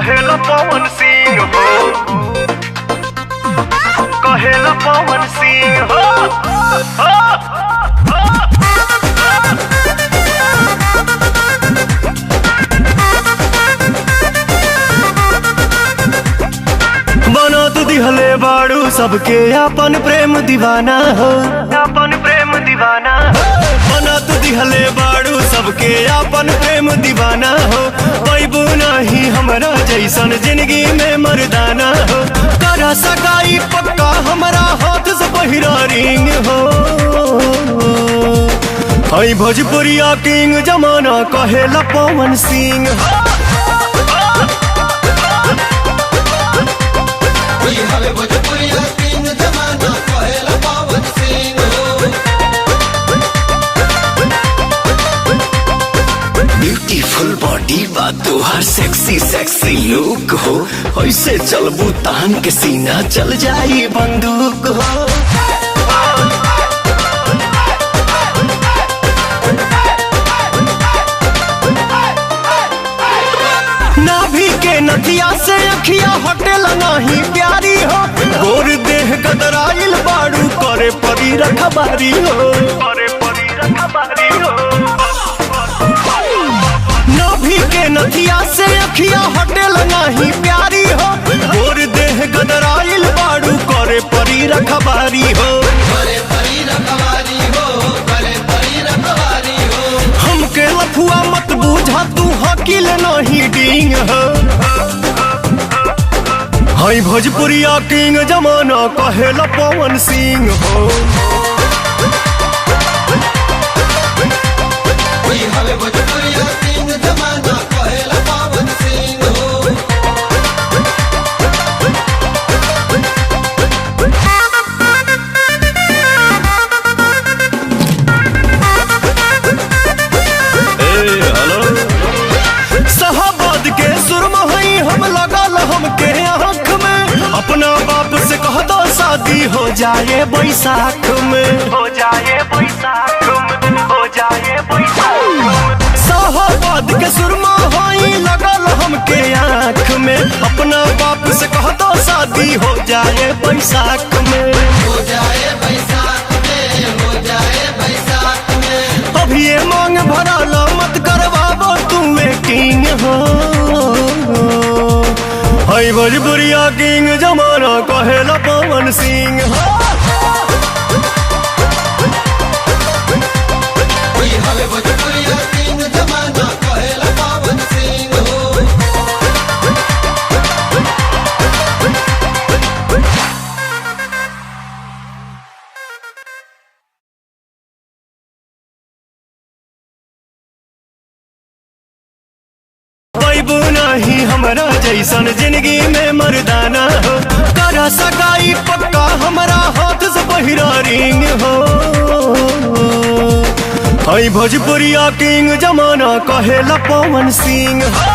कहेला पवन सिंह हो, कहेला पवन सिंह हो, हो, हो। बना तू दिहले बाड़ू सबके अपन प्रेम दीवाना हो, अपन प्रेम दीवाना हो। बना तू दिहले बाड़ू सबके अपन प्रेम दीवाना हो। पैबू नहीं हमरा जैसन जिंदगी में मर्दाना हो। करा सगाई पक्का हमरा हाथ से पहिरा रिंग हो। हई भोजपुरिया किंग जमाना कहेला पवन सिंह हो। हवे भोजपुरिया किंग जमाना कहेला पवन सिंह हो। ब्यूटीफुल बॉडी बा तोहर, सेक्सी सेक्सी लुक हो। ऐसे चलबू तान के सीना चल जाई बंदूक हो। नाभि के नथिया से अखिया होटल नहीं प्यारी हो। गोर देह गदराइल बाड़ू करे परी रखबारी हो, करे परी रखबारी हो। नाभि के नथिया से अखिया होटल नहीं प्यारी हो। गोर देह गदराइल बाड़ू करे परी रखबारी हो। करे परी रखवारी हो, करे परी रखवारी हो। हमके लफुआ मत बूझा तू हकील नहीं डींग हो। हई भोजपुरिया किंग जमाना कहेला पवन सिंह हो। हवे भोजपुरिया किंग जमाना कहेला पवन सिंह हो। शाहबाद के सुरमा हई हम, लगल हमके आँख में। अपना बाप से कह दो शादी हो जाए बैसाख में, हो जाए बैसाख में, हो जाए बैसाख में। शाहबाद के सुरमा हई लगल हमके आँख में। अपना बाप से कह दो शादी हो जाए बैसाख में। हो जाए बैसाख में, हो जाए बैसाख में। अभी ये मांग भरा ला मत करवाबो तू किंग हो। हई भोजपुरिया किंग जमाना कहेला पवन सिंह हो। हवे भोजपुरिया किंग जमाना कहेला पवन सिंह हो। पैबू नहीं हमरा जैसन जिंदगी में मर्दाना हो। करा सगाई पक्का हमरा हाथ से पहिरा रिंग हो। हई भोजपुरिया किंग जमाना कहेला पवन सिंह हो।